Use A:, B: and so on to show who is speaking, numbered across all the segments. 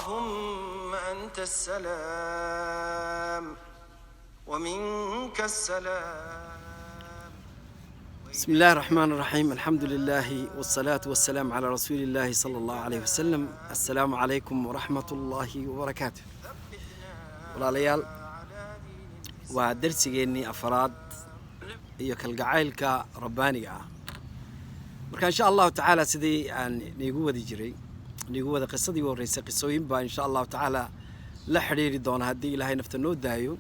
A: اللهم أنت السلام ومنك السلام.
B: بسم الله الرحمن الرحيم، الحمد لله والصلاة والسلام على رسول الله صلى الله عليه وسلم. السلام عليكم ورحمة الله وبركاته. Walaalayaal, waa darsigeennii afaraad iyo kalgacaylka rabbaaniga ah. Marka insha Allahu tacaala, sidii aan niigu wadi jiray, niigu wada qisadii u horreysay, qisooyin baa insha Allahu tacaala la xidhiiri doona haddii Ilaahay nafta noo daayo.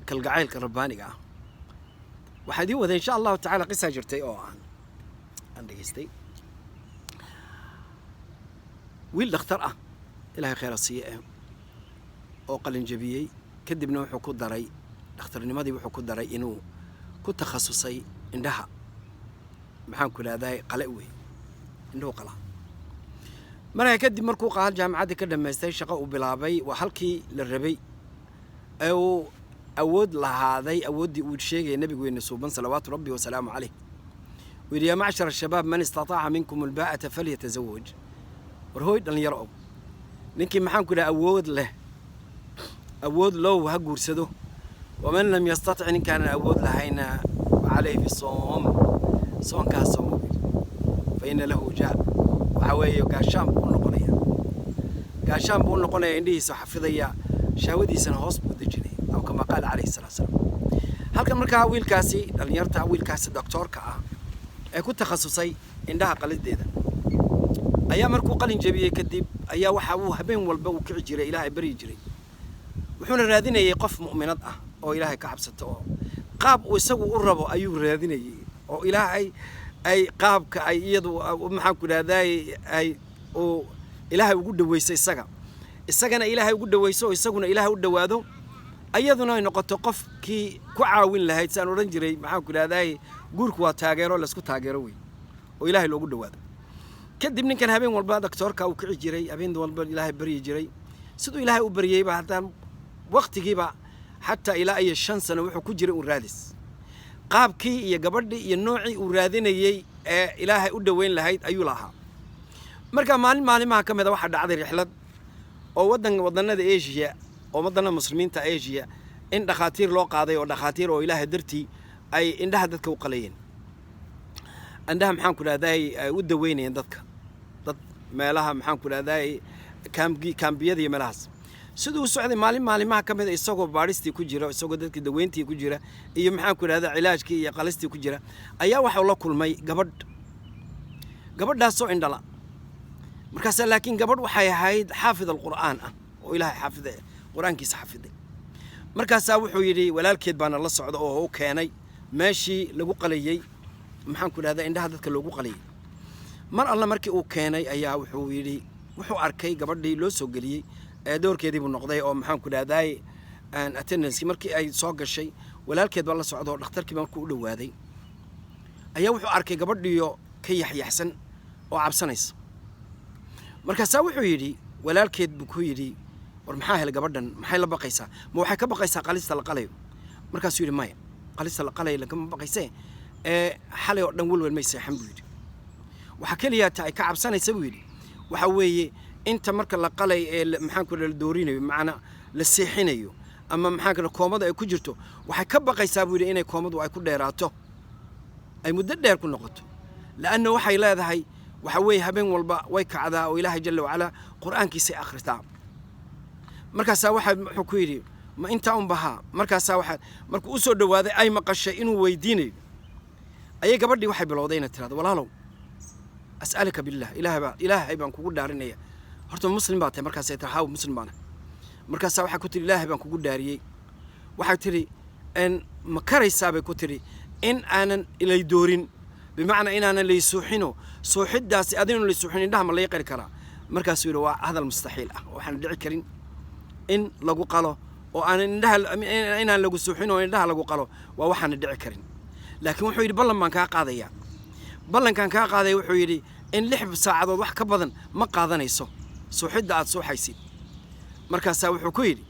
B: Kalgacaylka rabbaaniga ah waxaa idiin waday insha Allahu tacaala qisaa jirtay oo aan dhegaystay. Wiil dhakhtar ah, Ilahay khayra siiye, eh oo qalin jabiyey, kadibna wuxuu ku daray dhakhtarnimadii, wuxuu ku daray inuu ku takhasusay indhaha. Maxaan ku idhahdaa, qale wey, indhuhu qalaa. Markaa kadib markuu qaal jaamacaddii ka dhammaystay, shaqo uu bilaabay. Waa halkii la rabay ee uu awood lahaaday, awooddii uu sheegaya Nabigeenna suuban salawaatu rabbi wasalaamu caleyh. Uu yidhi: "يا معشر الشباب، من استطاع منكم الباءة فليتزوج." War hooy dhallinyaro ow, ninkii maxaan ku idhaha awood leh, awood low, ha guursado. ومن لم يستطع, ninkaanan awood lahayna, عليه بالصوم, soonkaas soomo buu yidhi, فإن له وجاء. Waxaa weeye gaashaan buu u noqonaya, gaashaan buu u noqonaya, indhihiisa xafidaya, shahwadiisana hoos buu dejinaya, أو كما قال عليه الصلاة والسلام. Halkan markaa wiilkaasi dhallinyarta, wiilkaasi doctoorka ah ee ku takhasusay indhaha qalideeda, ayaa markuu qalin jebiyey kadib ayaa waxa uu habeen walba uu kici jiray, Ilaahay baryi jiray, wuxuuna raadinayay qof mu'minad ah oo Ilaahay ka cabsato, oo qaab uu isagu u rabo ayuu raadinayay, oo Ilaahay ay qaabka ay iyadu, maxaan ku idhahday, ay uu Ilaahay ugu dhaweyso isaga, isagana Ilaahay ugu dhaweyso, oo isaguna Ilaahay u dhowaado, ayaduna ay noqoto qofkii ku caawin lahayd. Saan odhan jiray, maxaan ku idhahday, guurku waa taageero, laysku taageero wey oo Ilaahay loogu dhowaado. Kadib ninkan habeen walba doctoorka uu kici jiray, habeen walba Ilaahay baryi jiray. Siduu Ilaahay u baryeyba, haddaan waqtigiiba xataa ilaa iyo 5 sano wuxuu ku jiray uun raadis, qaabkii iyo gabadhii iyo noocii uu raadinayey ee Ilaahay u dhoweyn lahayd ayuu lahaa. Marka maalin maalimaha ka mid a waxaa dhacday rixlad oo waddan wadannada Asia, oo waddannada Muslimiinta Asia, in dhakhaatiir loo qaaday, oo dhakhaatiir oo Ilaahay dartii ay indhaha dadka u qalayeen, indhaha, maxaan ku idhahday, ay u daweynayeen dadka, dad meelaha, maxaan ku idhahday, kaambiyada iyo meelahaas. Siduu u socday, maalin maalimaha ka mid a, isagoo baadhistii ku jira, isagoo dadkii daweyntii ku jira iyo, maxaan ku idhahda, cilaajkii iyo qalistii ku jira, ayaa waxau la kulmay gabadh, gabadhaasoo indhala. Markaasa laakiin gabadh waxay ahayd xaafid alqur'aan ah oo Ilaahay xaafida, Qur-aankiisa xafiday. Markaasaa wuxuu yidhi, walaalkeed baana la socda oo u keenay meeshii lagu qalayey, maxaan ku idhahda, indhaha dadka loogu qalayay. Mar alla markii uu keenay ayaa wuxuu yidhi, wuxuu arkay gabadhii loo soo geliyey ee doorkeedii buu noqday, oo maxaan ku idhahday, attendance markii ay soo gashay, walaalkeed baa la socda, oo dhakhtarkii markuu u dhowaaday ayaa wuxuu arkay gabadhiyo ka yaxyaxsan oo cabsanaysa. Markaasaa wuxuu yidhi, walaalkeed buu ku yidhi: "War maxaa helay gabadhan? Maxay la baqaysaa? Ma waxay ka baqaysaa qalista la qalayo?" Markaasuu yidhi: "Maya, qalista la qalayo lagama baqaysee, ee xalay oo dhan welwel may seexan," buu yidhi. "Waxaa keliya ta ay ka cabsanaysa," buu yidhi, "waxa weeye inta marka la qalay ee maxaan ku la doorinayo, macnaa la seexinayo, ama maxaan ku koomada ay ku jirto, waxay ka baqaysaa," buu yidhi, "inay koomadu ay ku dheeraato, ay muddo dheer ku noqoto, la'anna waxay leedahay waxa weeye habeen walba way kacdaa oo Ilaahay jalla wacalaa Qur'aankiisay akhritaa." Markaasaa waxaa wuxuu ku yidhi: "Ma intaa un bahaa?" Markaasaa waxaa markuu u soo dhowaaday ay maqashay inuu weydiinayo, ayay gabadhii waxay bilowday inay tirahdo: "Walaalow, أسألك بالله, Ilaahay baa, Ilaahay baan kugu dhaarinaya, horta Muslim baa tahay?" Markaasay tiri: "Haw, Muslim baana." Markaasaa waxaa ku tiri: "Ilaahay baan kugu dhaariyey," waxay tidhi, "n ma karaysaa," bay ku tidhi, "in aanan lay doorin, bimacnaa inaanan lay suuxino, suuxiddaasi adinu lay suuxin, indhaha ma lay qari karaa?" Markaasuu yidhi: "Waa hadal mustaxiil ah, waxaan dhici karin in lagu qalo oo aanan indhaha, inaan lagu suuxin oo indhaha lagu qalo, waa waxaana dhici karin." Laakiin wuxuu yidhi: "Ballan baan kaa qaadayaa, ballankaan kaa qaadaya," wuxuu yidhi, "in 6 saacadood wax ka badan ma qaadanayso suuxidda aad suuxaysid." Markaasaa wuxuu ku yidhi,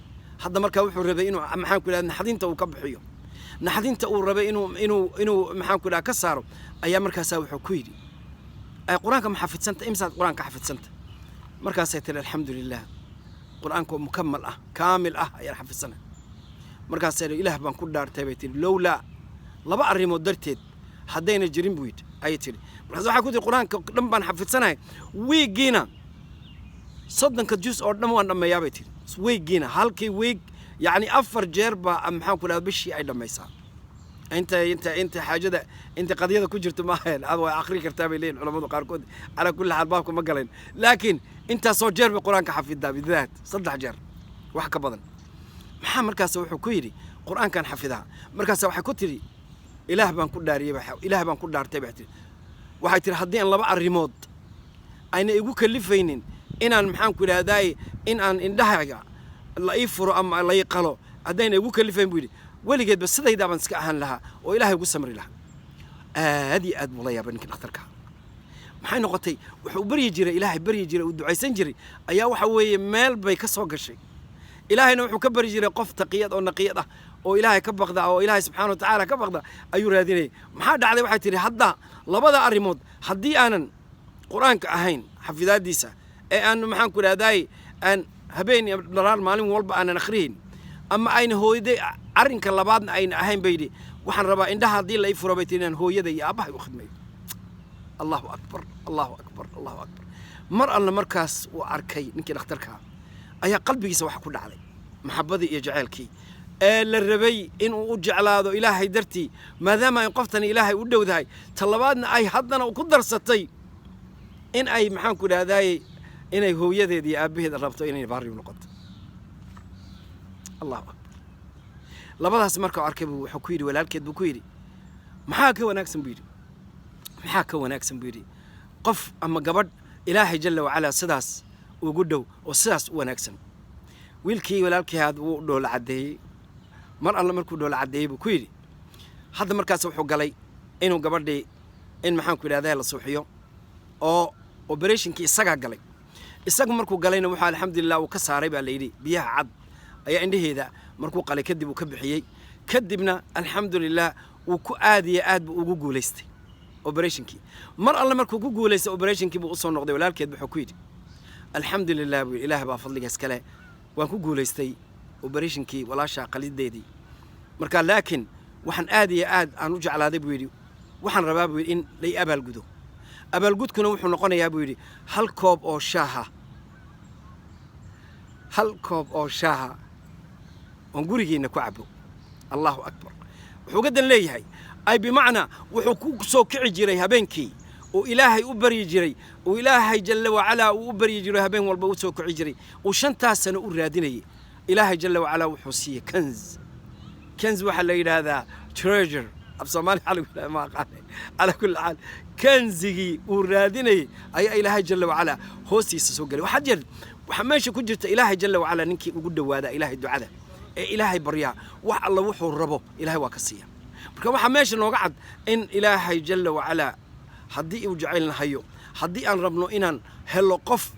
B: hadda markaa wuxuu rabay inuu, maxaan ku idhahda, naxdinta uu ka bixiyo, naxdinta uu rabay inuu, maxaan ku idhaha, ka saaro, ayaa markaasaa wuxuu ku yidhi: "Ay, Qur-aanka ma xafidsanta? Imsaad Qur-aanka xafidsanta?" Markaasay tiri, "Alxamdu lilah, Qur-aanka oo mukamal ah, kaamil ah ayaan xafidsanay." Markaasay, "Ilaah baan ku dhaartay," bay tihi, "lowlaa laba arrimood darteed haddayna jirin," buu yidhi, ayay tihi. Markaas waxay ku tihi, "Qur-aanka dhan baan xafidsanahay, wiiggiina 30-ka juz oo dhan waan dhammeeyaa," bay tihi. Wiiggiina halkii wiig, yacni afar jeer baa, maxaan ku dhahda, bishii ay dhammaysaa. Inta xaajada, inta qadiyada ku jirto maahayn, ad waa akhri kartaa bay leeyihin culamadu qaarkood. Calaa kulli xaal, baabka ma galayn, laakiin intaasoo jeer bay Qur-aanka xafidaa, bidaat saddex jeer wax ka badan. Maxaa markaas wuxuu ku yidhi, "Qur-aankaan xafidaa." Markaas waxay ku tidhi, "Ilaah baan ku dhaariyey, Ilaah baan ku dhaartay," bay tihi. Waxay tihi, "Haddii aan laba arrimood ayna igu kalifaynin inaan, maxaan ku idhahdaay, in aan indhahayga la ii furo ama la ii qalo, haddayna igu kalifayn," buu yidhi, "weligeedba sidaydaa baan iska ahaan lahaa oo Ilaahay ugu samri lahaa." Aad iyo aad buu la yaabay ninkii dhakhtarka. Maxay noqotay? Wuxuu baryi jiray Ilaahay, baryi jiray, uu ducaysan jiray, ayaa waxa weeye meel bay ka soo gashay. Ilaahayna wuxuu ka bari jiray qof taqiyad oo naqiyad ah oo Ilaahay ka baqda oo Ilaahay subxaana wa tacaala ka baqda ayuu raadinayay. Maxaa dhacday? Waxay tihi, hadda labada arrimood haddii aanan Qur-aanka ahayn xafidaadiisa ee aan, maxaan ku idhahdaay, aan habeen iyo dharaar maalin walba aanan akhriyin, ama ayna hooyaday, arrinka labaadna ayna ahayn, bay yidhi, waxaan rabaa indhaha haddii la ii furo, bay tihi, inaan hooyada iyo aabbahay u khidmayo. Allahu akbar, Allahu akbar, Allahu akbar. Mar alle markaas uu arkay ninkii dhakhtarkaa ayaa qalbigiisa waxa ku dhacday maxabbadii iyo jaceylkii ee la rabay inuu u jeclaado Ilaahay dartii, maadaama ay qoftani Ilaahay u dhowdahay. Ta labaadna ay haddana ku darsatay in ay, maxaan ku idhahdaayey, inay hooyadeed iyo aabbaheeda rabto inay baari u noqoto. Allahu akbar. Labadaas markau arkay buu wuxuu ku yidhi walaalkeed, buu ku yidhi, "Maxaa ka wanaagsan?" buu yidhi. "Maxaa ka wanaagsan?" buu yidhi, "qof ama gabadh Ilaahay jalla wacalaa sidaas ugu dhow oo sidaas u wanaagsan?" Wiilkii walaalkii haad wuu dhoola caddeeyey. Mar alle markuu dhoola caddeeyey buu ku yidhi, hadda markaas wuxuu galay inuu gabadhii in, maxaan ku idhahdaa, la suuxiyo oo operationkii isagaa galay. Isagu markuu galayna wuxuu, alxamdulilah, uu ka saaray baa la yidhi biyaha cad ayaa indhaheeda. Markuu qalay kadib uu ka bixiyey. Kadibna alxamdulilah uu ku aad iyo aad buu ugu guulaystay operationkii. Mar alle markuu ku guulaystay operationkii buu usoo noqday walaalkeed. Wuxuu ku yidhi, "Alxamdulilah," buu yidhi, "Ilaah baa fadligaas kale, waan ku guulaystay operationkii walaasha qalideedii. Marka laakiin waxaan aad iyo aad aan u jeclaaday," buu yidhi, "waxaan rabaa," buu yidhi, "in lay abaalgudo. Abaalgudkuna wuxuu noqonayaa," buu yidhi, "hal koob oo shaaha, hal koob oo shaaha oon gurigiinna ku cabo." Allahu akbar. Wuxuu ga dan leeyahay ay bimacnaa wuxuu ku soo kici jiray habeenkii uu Ilaahay u baryi jiray, uu Ilaahay jalla wacalaa uu u baryi jiray, habeen walba u soo kici jiray, uu 5-taas sano u raadinayay. Ilaahay jalla wacalaa wuxuu siiyey kanz. Kanz waxaa la yidhaahdaa treasure, af Soomaali waxaa lagu yidhahdaa ma aqaane. Calaa kulli xaal, kanzigii uu raadinayay ayaa Ilaahay jalla wacalaa hoostiisa soo gelay. Waxaa jeer waxaa meesha ku jirta, Ilaahay jalla wacalaa ninkii ugu dhowaada Ilaahay ducada ee Ilaahay baryaa, wax alla wuxuu rabo Ilaahay waa ka siiya. Marka waxaa meesha nooga cad in Ilaahay jalla wacalaa haddii uu jecelnahayo, haddii aan rabno inaan helo qof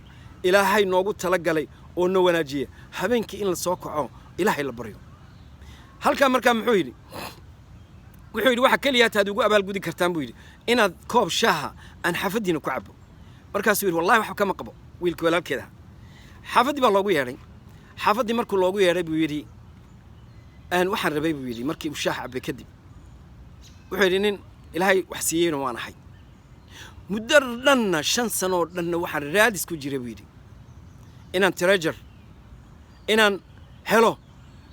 B: Ilaahay noogu talagalay oo na wanaajiya, habeenkii in la soo kaco, Ilaahay la baryo. Halkaa markaa muxuu yidhi? Wuxuu yidhi, "Waxa keliya taad ugu abaalgudi kartaan," buu yidhi, "inaad koob shaaha aan xaafaddiina ku cabo." Markaasuu yidhi, "Wallahi waxba kama qabo." Wiilkii walaalkeeda xaafaddii baa loogu yeedhay. Xaafaddii markuu loogu yeedhay buu yidhi, "Waxaan rabay," buu yidhi, markii uu shaah cabay kadib, wuxuu yidhi, "Nin Ilaahay wax siiyeyna waan ahay, muddo dhanna, 5 sanoo dhanna waxaan raadis ku jiray," buu yidhi, "inaan treasure inaan helo.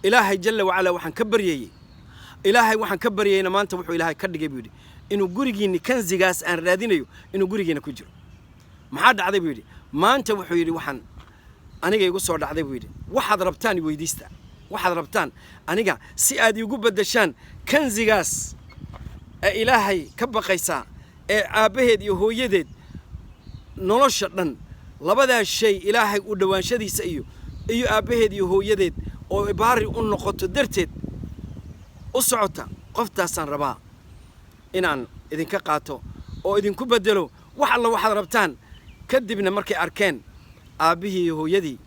B: Ilaahay jalla wacalaa waxaan ka baryayey, Ilaahay waxaan ka baryayna maanta wuxuu Ilaahay ka dhigay," buu yidhi, "inuu gurigiinni kanzigaas aan raadinayo inuu gurigiina ku jiro. Maxaa dhacday?" buu yidhi. "Maanta," wuxuu yidhi, "waxaan aniga igu soo dhacday," buu yidhi, "waxaad rabtaan i weydiista, waxaad rabtaan aniga si aad iigu beddeshaan kanzigaas ee Ilaahay ka baqaysaa ee aabbaheed iyo hooyadeed nolosha dhan labadaas shay, Ilaahay u dhowaanshadiisa iyo aabbaheed iyo hooyadeed oo baari u noqoto darteed u socota. Qoftaasaan rabaa inaan idinka qaato oo idinku beddelo wax alla waxaad rabtaan." Kadibna markay arkeen aabbihii iyo hooyadii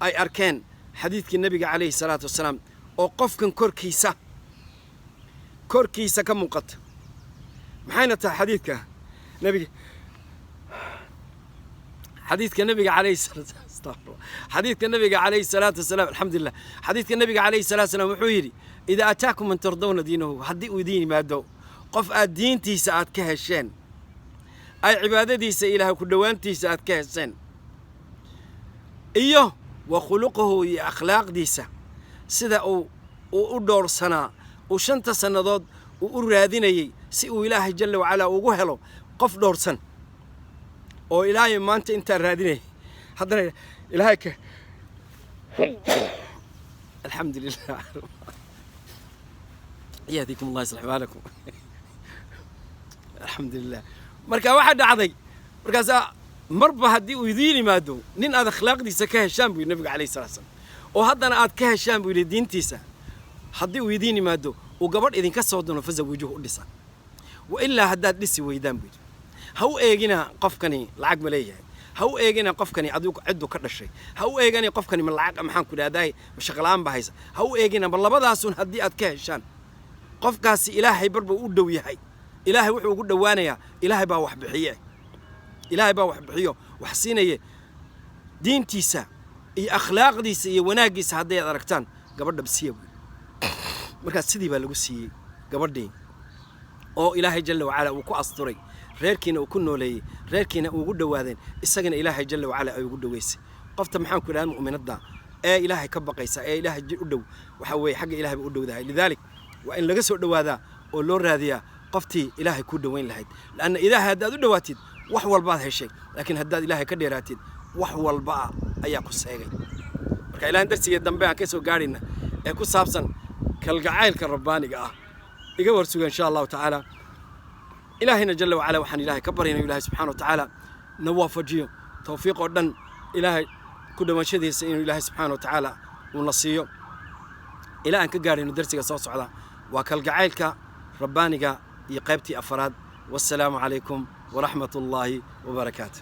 B: ay arkeen xadiidkii Nebiga calayhi salaatu wasalaam oo qofkan korkiisa ka muuqata, maxayna tahay xadiidka nebiga? Xadiidka nabiga calayhi salaatu, astaqfirullah, xadiidka nabiga calayhi salaatu wasalaam, alxamdulilah, xadiidka nabiga calayhi salaatu wasalaam wuxuu yidhi: "Idaa ataakum man tardawna diinahu", haddii uu idiin yimaado qof aad diintiisa aad ka hesheen, ay cibaadadiisa, Ilaahay ku dhowaantiisa aad ka hesheen, iyo wa khuluquhu, iyo akhlaaqdiisa, sida uu u dhoorsanaa, uu 5ta sannadood uu u raadinayey si uu Ilaahay jalla wacalaa ugu helo qof dhoorsan, oo Ilaahay maanta intaa raadinayay, haddana Ilaahay ka, alxamdu lilah, yahdikum Allah, yaslix baalakum, alxamdu lilah. Marka waxaa dhacday markaasaa marba haddii uu idiin yimaado nin aad akhlaaqdiisa ka heshaan, buu yidhi nabiga calayhi salatu slam, oo haddana aad ka heshaan, buu yidhi, diintiisa, haddii uu idiin yimaado, uu gabadh idinka soo doono, fazawijuhu, u dhisa. Wa ilaa haddaad dhisi weydaan, buu yidhi, ha u eegina qofkani lacag ma leeyahay, ha u eegina qofkani adigu ciddu ka dhashay, ha u eegani qofkani ma lacag, maxaan ku idhahdaay, ma shaqo la'aan ba haysa, ha u eegina. Ma labadaasun haddii aad ka heshaan, qofkaasi Ilaahay barba u dhow yahay. Ilaahay wuxuu ugu dhowaanayaa, Ilaahay baa wax bixiye, Ilaahay baa wax bixiyo, wax siinaye. Diintiisa iyo akhlaaqdiisa iyo wanaaggiisa hadday aad aragtaan, gabadha bsiya, buui. Markaas sidii baa lagu siiyey gabadhii, oo Ilaahay jalla wacala uu ku asturay, reerkiina uu ku nooleeyey, reerkiina ugu dhowaadeen, isagana Ilaahay jalla wacala ay ugu dhoweysay. Qofta, maxaan ku idhahda, mu'minadda ee Ilaahay ka baqaysa ee Ilaahay u dhow, waxa weeye xagga Ilahay ba u dhowdahay. Lidaalik waa in laga soo dhowaadaa oo loo raadiyaa qoftii Ilaahay kuu dhoweyn lahayd, laanna Ilaahay haddaad u dhowaatid, wax walbaad heshay, laakiin haddaad Ilaahay ka dheeraatid, wax walba ayaa ku seegay. Marka ilahan darsiga dambe aan ka soo gaadhayna ee ku saabsan kalgacaylka rabbaaniga ah iga warsuga, insha Allahu tacaala. Ilaahayna jalla wacala waxaan Ilaahay ka baryana, Ilahay subxana wa tacaala na waafajiyo tawfiiq oo dhan, Ilaahay ku dhowaanshadiisa inuu Ilaahay subxaana wa tacaala uuna siiyo. Ilaa aan ka gaadhayno darsiga soo socda, waa kalgacaylka rabbaaniga iyo qaybtii afaraad. Wassalaamu calaykum waraxmat ullaahi wabarakaatu.